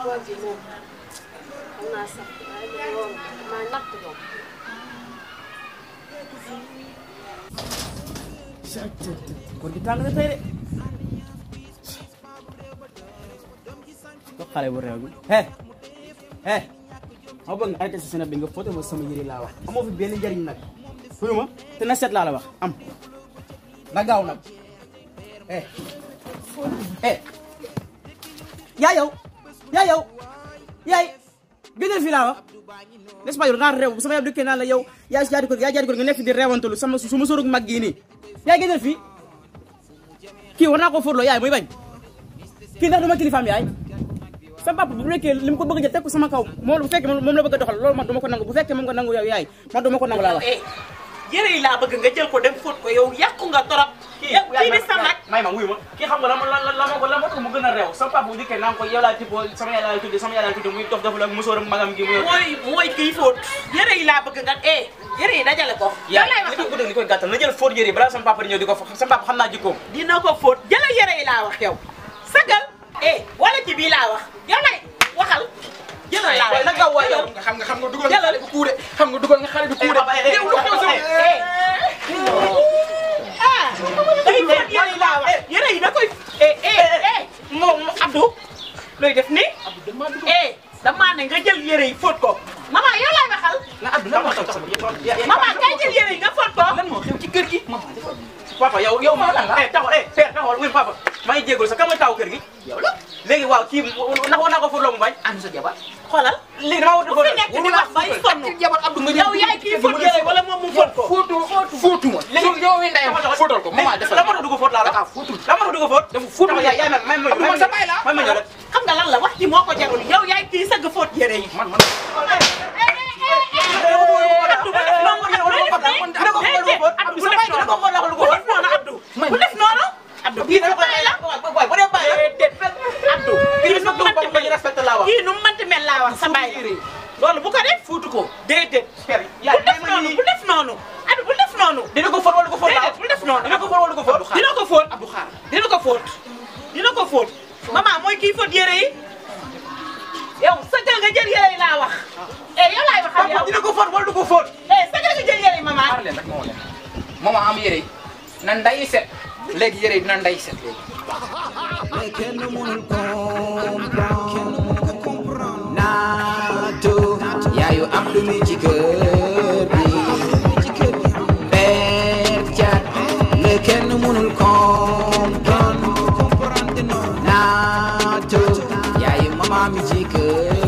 koor gi moom xam naa sax waaye loolu maa natt moom. koor gi tàng na tey de. ko xale bu réew bi ma bëgg nga arrêté sa Snap bi nga photo ma sama yëre laa wax amoo fi benn njariñ nag fuyu ma te na set laa la wax am na gaaw nag yaa yow yaay gëjël fii laa wax n'est-ce pas yow dangaa réew sama yow dikkee naan la yow yaa jaari ko nga nekk fi di reewantalu sama su ma sorug mag gii nii yaay gëjël fii kii war naa ko fóotloo yaay muy bañ kii ndax duma kilifaam yaay sama papa bu nekkee li mu ko bëgg a jël teg ko sama kaw moom bu fekkee moom la bëgg a doxal loolu man duma ko nangu bu fekkee moom nga nangu yow yaay man duma ko nangu laa wax yére yi laa bëgg nga jël ko dem fóot ko yow yàqu nga torop kii di sa mag may ma wuyu ma kii xam nga la moo tax mu gën a réew sama papa bu dikkee naan ko yow laa tibboo sama yaay laa tudde muy dof la ak musóoram magam gi mooy kii fóot yére yi laa bëgg nga yére yi dajale ko yow lay wax li koy gàttal na jël fóot yére yi balaa sama papa di ñëw di ko sama papa xam naa jikkoom dina ko fóot jëlal yére yi laa wax yow sagal wala ci bii laa wax yow lay waxal jëlal laa wax nag nga waay yow xam nga dugal nga xale bu kuude xam nga dugal nga xale bu kuude yow lu xew sama day fóot yére yi laa wax yére yi da koy moom Abdou looy def ni damaa ne nga jël yére yi fóot ko maman yow lay waxal na Abdou lan moo xew sama maman kay jël yére yi nga fóot ko lan moo xew ci kër gi papa yow ma lan la taxawal wuy papa maa ngi jégalu sax kan mooy taawu kër gi yow la léegi waaw kii ndax war naa ko fóotloo mu bañ am sa jabar xoolal léegi dama war bu fi nekk di wax bay sonn jabar Abdou nga yow yaay kii fóot yére wala moom mu fóot ko fóotu ma léegi yow wi ndeyam fóotal ko maman defal la moo tax du ko fóot laa la fóotul la moo tax du ko fóot dafa fóotu yaay may sa bay la may ma xam nga lan la wax ci moo ko jarul yow yaay kii sëgg fóot yére yi man bu def noonu Abdou kii dafa bay la bu dee bay Abdou kii nu mënti mel laa wax sa bay loolu bu ko def fuutu ko déedéet bu def noonu Abdou bu def noonu dina ko fóot wala ko fóot déedéet bu def noonu dina ko fóot wala ko fóot dina ko fóot Abdou xaar dina ko fóot maman mooy kii fóot yére yi yow sëgal nga jël yére yi laa wax yow laay waxal yow dina ko fóot wala du ko fóot sëgal nga jël yére yi maman xaar leen rek moo leen maman am yére yi na nday set léegi yére yi dina nday set léegi kenn mënul comprendre naatu yaayu Abdou mi ci kër gi Père Thiat le kenn mënul comprendre naatu yaayu mama mi ci kër